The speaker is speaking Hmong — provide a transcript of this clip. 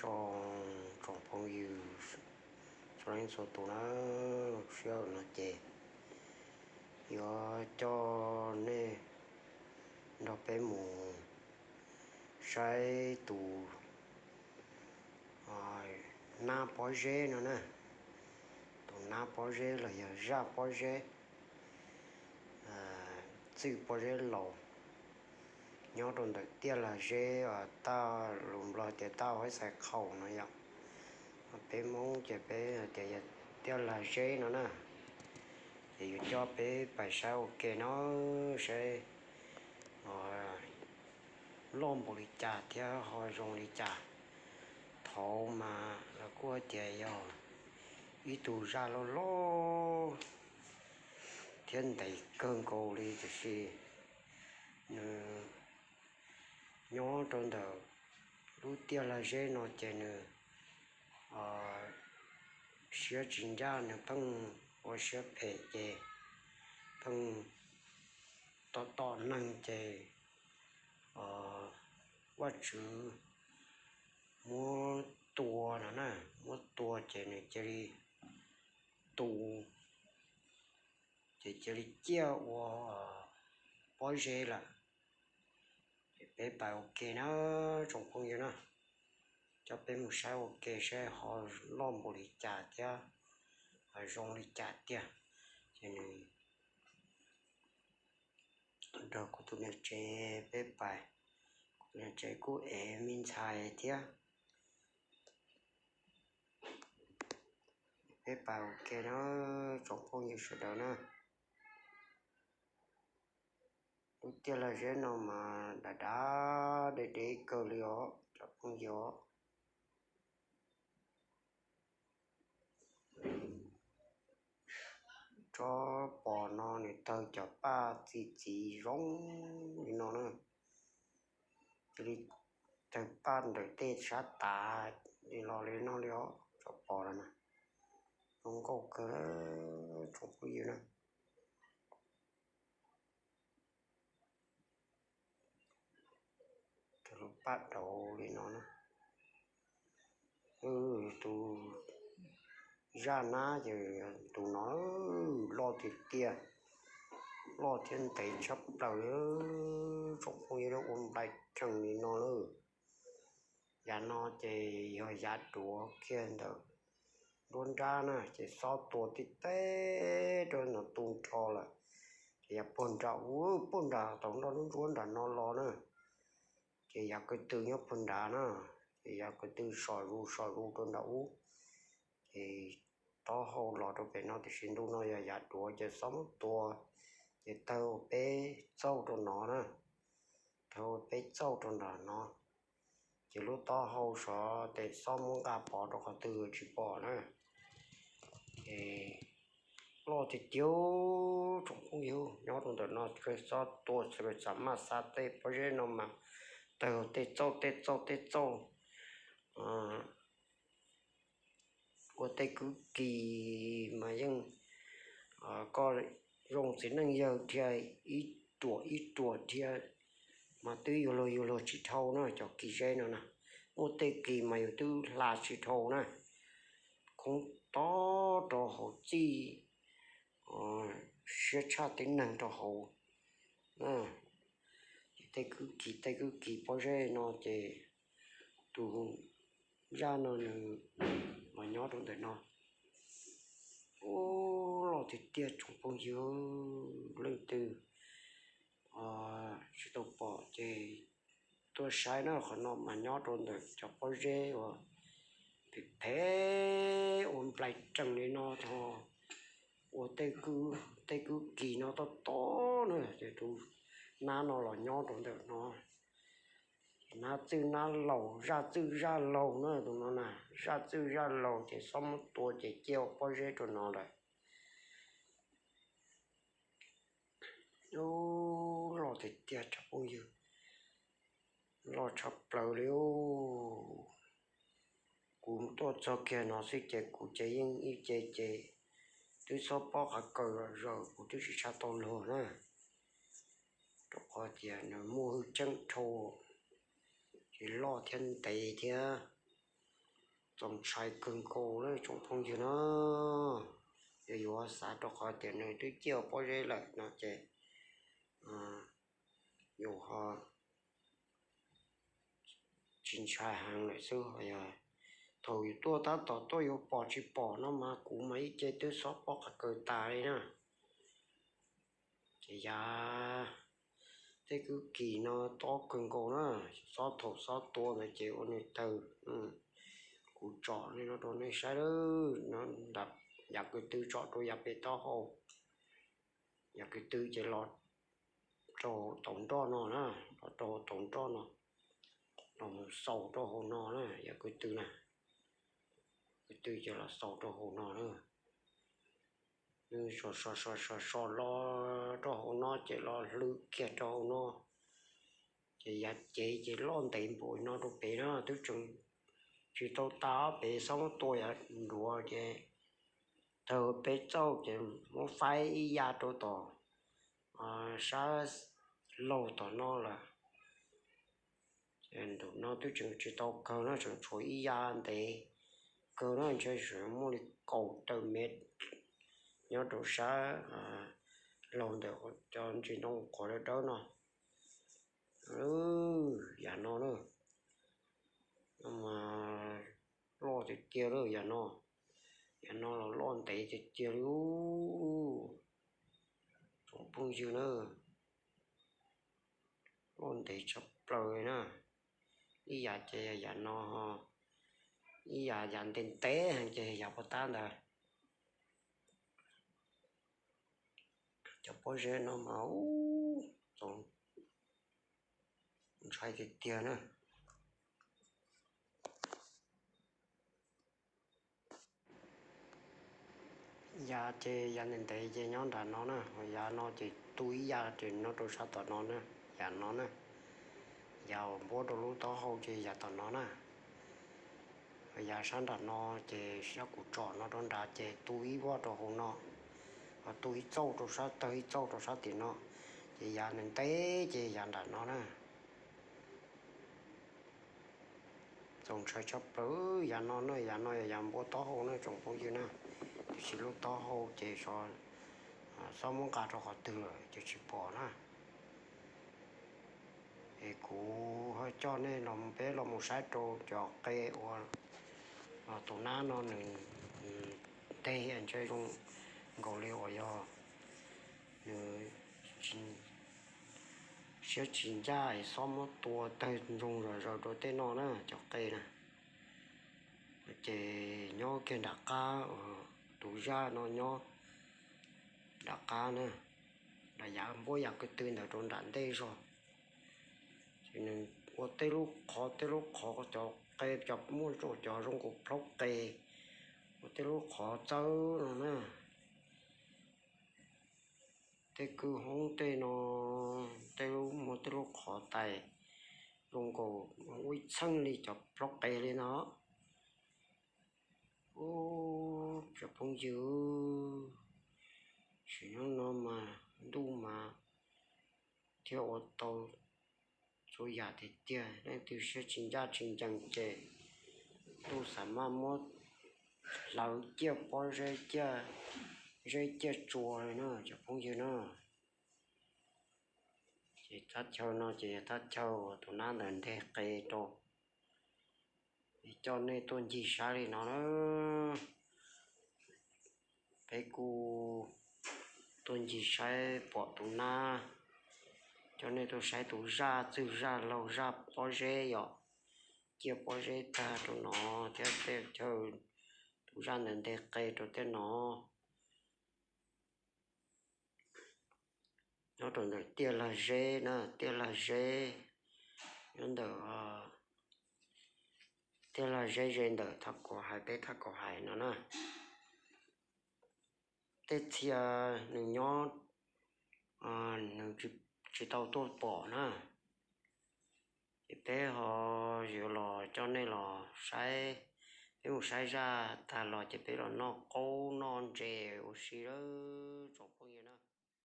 Tsoom, tsoom phooj ywg txhua leej txhua tus na, sij hawm no ces yuav coj nej nrog peb mus saib tus nab pob zeb no na. Tus nab pob zeb los yog zaj pob zeb, txwj pob zeb laus, nyob rau ntawm tiaj lag zeb, taj lus Nplog tias taj huab xais khaum no yom. Peb Hmoob ces peb tias yog tiaj lag zeb no na. Ces yuav coj peb pais saib ua ke no, saib loj npaum li cas thiab ho zoo li cas. Thaud mas lawv kuj tias yog ib tug zaj loj loj thiab ntev kawg nkaus li, tiam sis nws nyob rau ntawm lub tiaj lag zeb no ces nws siab tsis ncaj, nws pheej ua siab phem ces pheej tom tom neeg ces Vajtswv muab tua no na, muab tua ces nws cia li tu, ces cia li ciaj ua pob zeb lawm. Ces peb pais ua ke na, tsoom phooj ywg na, coj peb mus saib ua ke saib ho loj npaum li cas thiab zoo li cas tiag. Ces nws nrog kuv tus niam tsev peb pais, kuv tus niam tsev kuj ev me ntxhais thiab. Peb pais ua ke na, tsoom phooj ywg sawv daws na. Lub tiaj lag zeb no mas dav dav deb deb kawg li os cov phooj ywg os. Tsob pos no nws tawg cov paj txi txiv zoo li no na. Cia li tawg paj ntawm tej sab tav li los li no li os, tsob pos no na. Zoo nkauj kawg, tsoom phooj ywg na. Cov lub paj dauv li no na. Tus zaj nab ces tus no loj tiag tiag, loj thiab ntev tshaj plaws li, tsoom phooj ywg, ua nplai tsees li no lawm. Yav no ces yog yav duav kiag ntawm nruab nrab na, ces xob tua tib teb rau no tu nrho lawm. Ces yav puag nram ub, puag nram tau nroj nruab nram no los na, ces yav ko tw nyob puag nrad na, ces yav ko tw so zus so zus rau nram ub. Ces taub hau los rau pem no tiam sis ntu no yog yav duav ces xob muab tua, ces tawg peb txauj rau no na, tawg peb txauj rau nram no. Ces lub taub hau sov tes xob muab nqa pov rau qhov twg tsis pom na. Ces loj tiag tiag, tsoom phooj ywg, nyob rau ntawm no kawg, xob tua xav maj xa tej pob zeb no mas tawg tej txauj tej txauj tej txauj. Ua tej kwv kis mas yeej, koj zoo txiv neej yawg dhia ib ruam ib ruam dhia mas twb yuav luag yuav luag tsis dhau na, cov kis zeb no na. Muaj tej kis mas yus twb hla tsis dhau na, khoob tob rau hauv, txij siab tshaj tib neeg rau hauv. Ces tej kwv kis tej kwv kis pob zeb no ces tus zaj no nws mas nyob rau ntawm no. Ub, loj tiag tiag tsoom phooj ywg, leej twg tsis tau pom ces tuaj saib na, qhov no mas nyob rau ntawm cov pob zeb uas phem phem ua nplai tsees li no tho, ua tej kwv kis no tob tob na, ces tus nab no los nyob rau ntawm no. Nab txwj nab laus, zaj txwj zaj laus na tus no na, zaj txwj zaj laus ces xob muab tua ces ciaj ua pob zeb rau no lawm. Ub, loj tiag tiag tsoom phooj ywg, loj tshaj plaws li. Kuv tuaj txog kiag no xwb ces kuv ces yeej ib ce ces twb txhob pob qhov kawg zom zaws, kuv twb tsis tshaj tau luag na, rau qhov tias nws muaj hwj chim dhau, ces loj thiab ntev thiab. Txaus ntshai kawg nkaus na tsoom phooj ywg na. Yog yuav xav rau qhov tias nws twb ciaj pob zeb lawm no ces yus ho tsis ntshai heev lawm xwb. Yog thaum yus tuaj tab tom tuaj yuav pom tsis pom no mas kuv mas ib ce twb xob pob qhov kawg tas li na. Ces yav tej kwj kis no tob kawg nkaus na, xob thaum xob tua ntawd ces ua nws tawg. Kuv tsom li no rau nej saib lawm, yav kwv tw tsom rau yav pem taub hau, yav kwv tw ces los rau hauv taus nroj no na, los rau hauv taus nroj no, los mus xaus rau hauv no na, yav kwv tw na, kwv tw ces los xaus rau hauv no na. Nws so so so so so los rau hauv no ces los hlwv kiag rau hauv no, ces yav cev ces loj ntev npaum no rau pem na, twb tseem tsis tau tas pem xob muab tua yav nruav ces tawg peb txauj ces muab faib ib ya rau tom sab laug tom no lawm. Nram no twb tseem tsis tau kawg na, tseem tshuav ib ya ntev kawg na, ntshe tseem muaj li kaum tawm mev nyob rau sab laug ntawm cov ntsis ntoo qhuav dawb dawb no. Yav no na, no mas loj tiag tiag li yav no, yav no los loj ntev tiag tiag li tsoom phooj ywg na. Loj ntev tshaj plaws na. Ib yam ces yog yav no, ib yam yav ntev ntev heev ces yog yav pov tab ntawd. Cov pob zeb no mas ub, txaus ntshai tiag tiag na. Yav ces yav ntev ntev ces nyob nram no na, ho yav no ces tu ib ya ces nyob rau sab tom no na, yav no na. Yav uas npuab rau lub taub hau ces yav tom no na. Ho yav sab nram no ces sab kuv tsom no rau nrad ces tu ib voj rau hauv no, ho tu ib txauj rau sab, tawg ib txauj rau sab tim no, ces yav ntev ntev ces yav nram no na. Txaus ntshai tshaj plaws yav no na, yav no yog yav npuab taub hau na tsoom phooj ywg na, tiam sis lub taub hau ces xob muab nqa rau qhov twg lawm ces tsis pom na. Es kuv ho coj nej los peb los mus saib rau cov qe uas tus nab no nws nteg ntshe zoo nkaus li uas yog nws siab tsis ncaj es xob muab tua tawg ntsoog zom zaws rau tej no na cov qe na. Ces nyob kiag nram qab, tus zaj no nyob nram qab na, nram yav npuab yav kwv tw ntawd rau nram ntej zog. Ces nws ua tej lub qhov tej lub qhov cov qe cov muaj cov zoo nkaus plaub qe, ua tej lub qhov txawb no na. Tej kwj hoob tej no, tej lub muaj tej lub qhov tais zoo nkaus ua ib txheej li cov plaub qe li no. Ub, cov phooj ywg, sim neej no mas ntuj mas thiaj ua tau txhua yam tiag tiag. Leej twg siab tsis ncaj tsis ncees ces ntuj xav maj muab hlawv ciaj pob zeb ciaj, zeb ciaj tsua li na cov phooj ywg na. Ces thaj chaw no ces yog thaj chaw uas tus nab ntawd nteg qe rau. Es coj nej tuaj ncig saib li no na. Peb kuj tuaj ncig saib pom tus nab, coj nej tuaj saib tus zaj txwj zaj laug zaj pob zeb yom, ciaj pob zeb tag rau no thiab tej chaw tus zaj ntawd nteg qe rau tej no. Nyob rau ntawm tiaj lag zeb na, tiaj lag zeb, nyob ntawm tiaj lag zeb ze ntawm thaj kaum hais peb thaj kaum hais no na. Tej txhia nws nyob, nws tsis tau tuaj pom na. Ces peb ho yuav los coj nej los saib, peb mus saib zaj tag los ces peb los noj qaub noj ntses ua si lawm tsoom phooj ywg na.